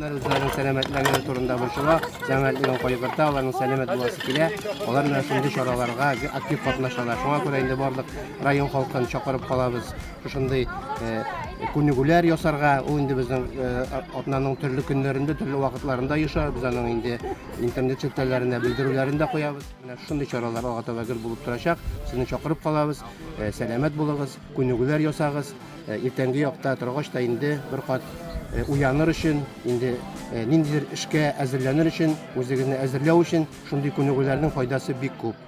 Өлкәннәр үзләренең сәламәтлеге турында борчыла, сәламәтлеген кайгырта, аларның сәламәт буласы килә. Алар менә шундый чараларга актив катнашалар. Шуңа күрә инде барлык район халкын чакырып калабыз шушындый күнегүләр ясарга. Ул инде безнең атнаның төрле көннәрендә, төрле вакытларында оеша. Без аның инде интернет челтәрләренә белдерүләрен дә куябыз. Менә шундый чаралар алга таба гел булып торачак. Сезне чакырып калабыз. Сәламәт булыгыз, күнегүләр ясагыз. Иртәнге якта торгач та инде бер кат уяныр өчен, инде ниндидер эшкә әзерләнер өчен, үзегезне әзерләү өчен шундый күнегүләрнең файдасы бик күп.